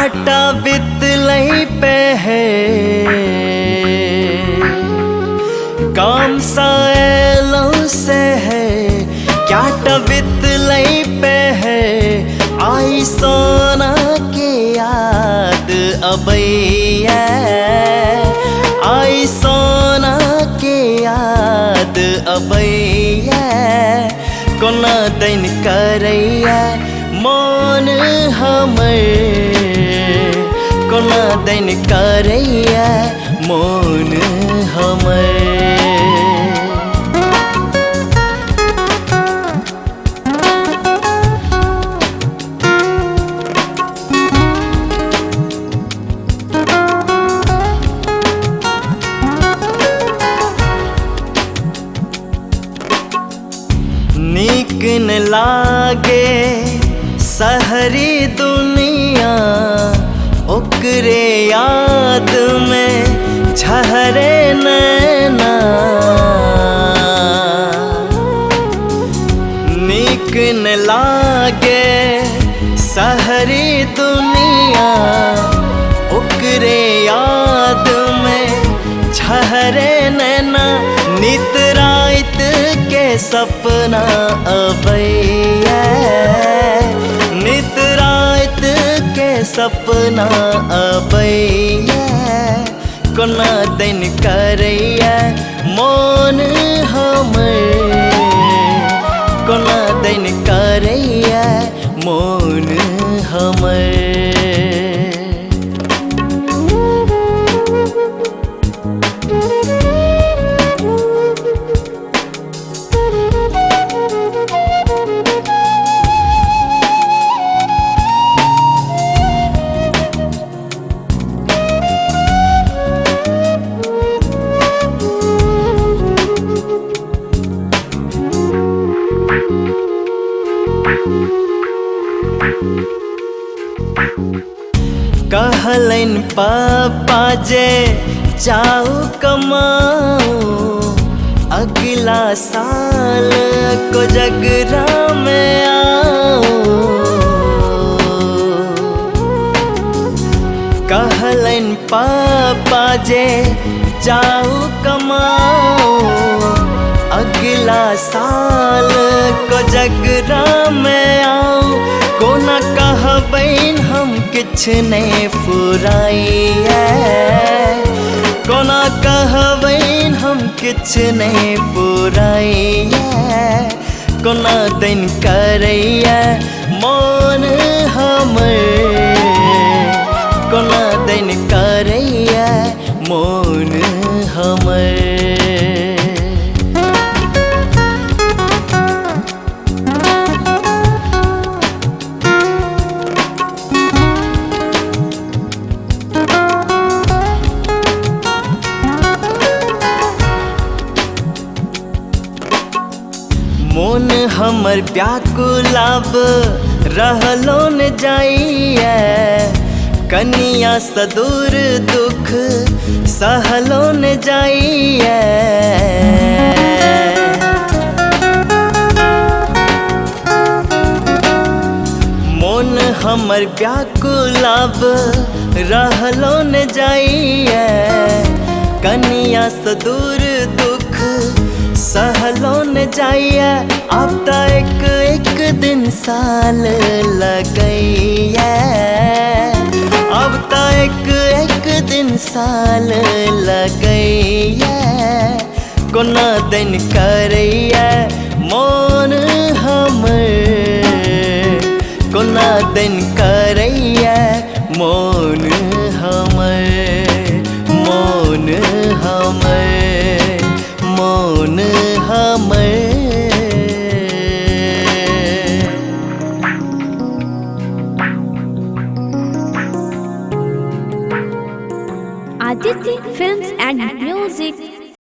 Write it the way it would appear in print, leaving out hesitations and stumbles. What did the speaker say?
क्याटा बितलै पे है काम सा एलौ से है क्याटा बितलै पे है आई सोना के याद अबैया आई सोना के याद अबैया कोना दिन करैया मोन हमर कोना दिन करैया मोन हमर। नीक न लागे शहरी दुनिया ओकरे याद में झहरे नैना नीक न लागे शहरी दुनिया ओकरे याद में झहरे नैना नित रात के सपना अबैया नित रात के सपना अबैया कोना दिन करैया मोन हमर कोना दिन करैया मोन हमर। कहलनि पापा जे जाऊ कमाऊ अगला साल कोजगरा में आओ कहलनि पापा जे जाऊ कमाऊ अगला साल कोजगरा में आओ कोना कहबैन हम किछ नहीं फुराइया कोना कहबैन हम किछ नहीं फुराइया कोना दिन करैया मोन हमर कोना दिन करैया मोन हमर। मोन हमर व्याकुलाब रहलो न जाइए कनिया सदूर दुख सहलो न जाइए मोन हमर व्याकुलाब रहलो न जाइए कनिया सदूर दुख सहलो न जाइए अब त एक एक दिन साल लगैया अब त एक एक दिन साल लगैया कोना दिन करैया मोन हमर कोना दिन करैया मोन हमर मोन हमर मोन हमर। Aditya Films and Music.